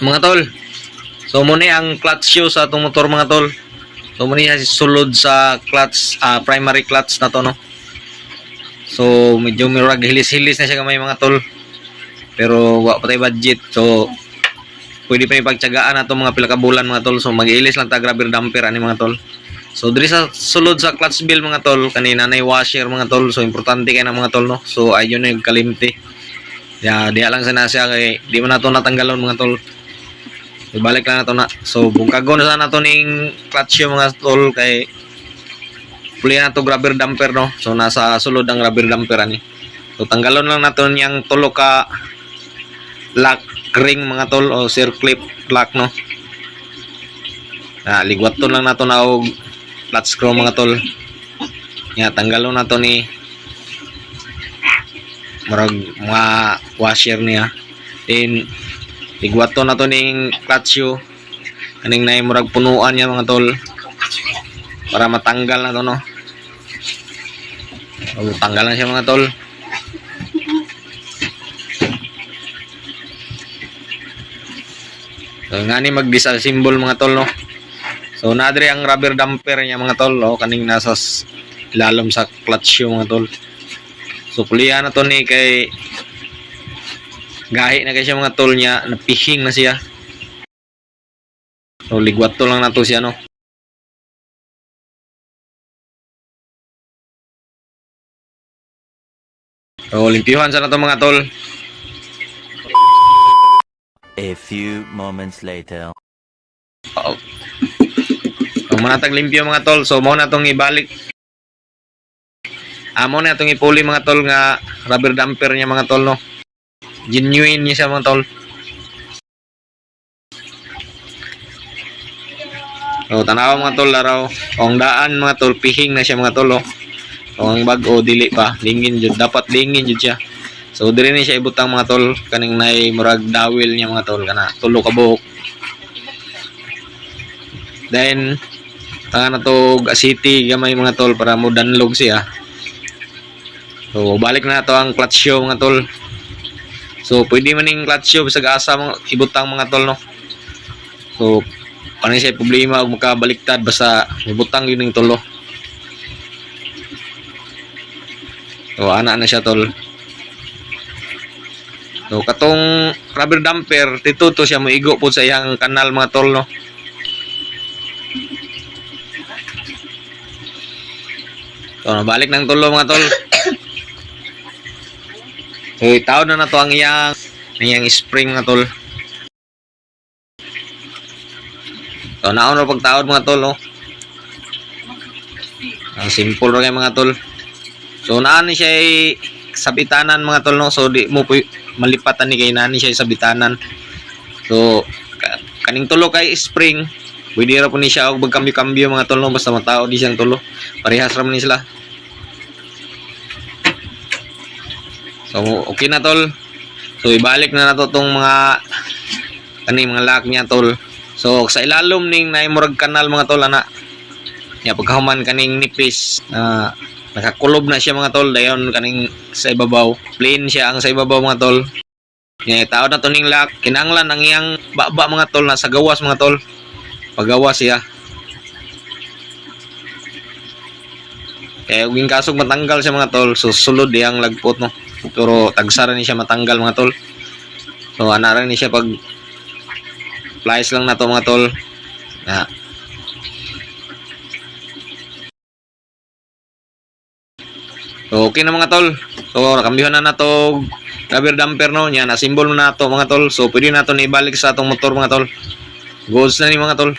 Mga tol, so muna ang clutch shoe sa atong motor, mga tol. So muna siya sulod sa clutch, primary clutch na to, no. So medyo mirag hilis-hilis na siya gamay, mga tol. Pero wa pa tay budget. So pwede pa ni pagtiyagaan nato mga pila ka bulan, mga tol. So mag-ilis lang ta rubber damper ani, mga tol. So diri sa sulod sa clutch bell, mga tol, kanina na washer, mga tol. So importante kay na, mga tol, no. So ayun na yung kalimti. Ya, diha lang sa na siya kay di man nato natanggalon, mga tol. Ibalik lang nato na. So bungkagon na sana to ning clutch yung, mga tol, kay puli na to rubber damper, no. So nasa sulod ang rubber damper ani. So tanggalon lang nato niyang tulo ka lock ring, mga tol, o circlip lock, no. Na ligwaton lang nato na og flat screw, mga tol. Ya, tanggalon nato ni murag mga washer niya. Then ligwaton na to ning clutch shoe. Kaning nay murag punuan niya, mga tol. Para matanggal na to, no. So, tanggal na siya, mga tol. So nga ni mag-disassemble, mga tol, no. So nadre ang rubber damper niya, mga tol, oh, kaning nasa ilalom sa clutch shoe, mga tol. So pulihan na to ni kay gahi na kay siya, mga tol, niya napihing na siya. So ligwat to lang nato siya, no. So limpyuhan sa nato, mga tol. A few moments later. Oo. So manatag limpyo, mga tol. So mao na tong ibalik. Amo na itong ipuli, mga tol, nga rubber damper niya, mga tol, no. Genuine niya siya, mga tol. So tanawa, mga tol, laraw. O, ang daan, mga tol, pihing na siya, mga tol, oh. O, ang bag-o dili pa, lingin jud, dapat lingin jud siya. So diri ni siya ibutang, mga tol, kaning nay murag dawil niya, mga tol, kana tulo ka buhok. Then tanga na to og city gamay, mga tol, para mo danlog siya. So balik na to ang clutch shoe, mga tol. So pwede man ning clutch shoe bisag asa mga ibutang, mga tol, no. So paano siya problema og makabaliktad basta ibutang yun ning tulo. So ana na siya, tol. So katong rubber damper dito to siya moigo po sa iyang kanal, mga tol, no. So nabalik ng tulo, mga tol. So itaw na nato ang iyang spring, mga tol. So naon ra pagtaod, mga tol, no. Ang simple ra kay, mga tol. So naan ni siya sabitanan, mga tol, no. So di mo malipatan ni kay nani siya sabitanan. So kaning tulo kay spring, pwede ra po ni siya og magkambyo-kambyo, mga tol, no, basta matao di siyang tulo. Parehas ra man ni sila. So okay na, tol. So ibalik na nato tong mga kaning mga lock niya, tol. So sa ilalom ning naay murag kanal, mga tol, ana. Nya pagkahuman kaning nipis na nakakulob na siya, mga tol, dayon kaning sa ibabaw. Plain siya ang sa ibabaw, mga tol. Nya taod na to ning lock, kinahanglan ang iyang baba, mga tol, nasa gawas, mga tol. Pagawas siya. Kaya ug kasog matanggal siya, mga tol, so sulod diyang lagpot, no. Pero tagsara ni siya matanggal, mga tol. So ana ra ni siya pag plies lang na to, mga tol. Na. So okay na, mga tol. So nakambyohan na nato rubber damper, no, nya na symbol na nato, mga tol. So pwede na to ni ibalik sa atong motor, mga tol. Goods na ni, mga tol.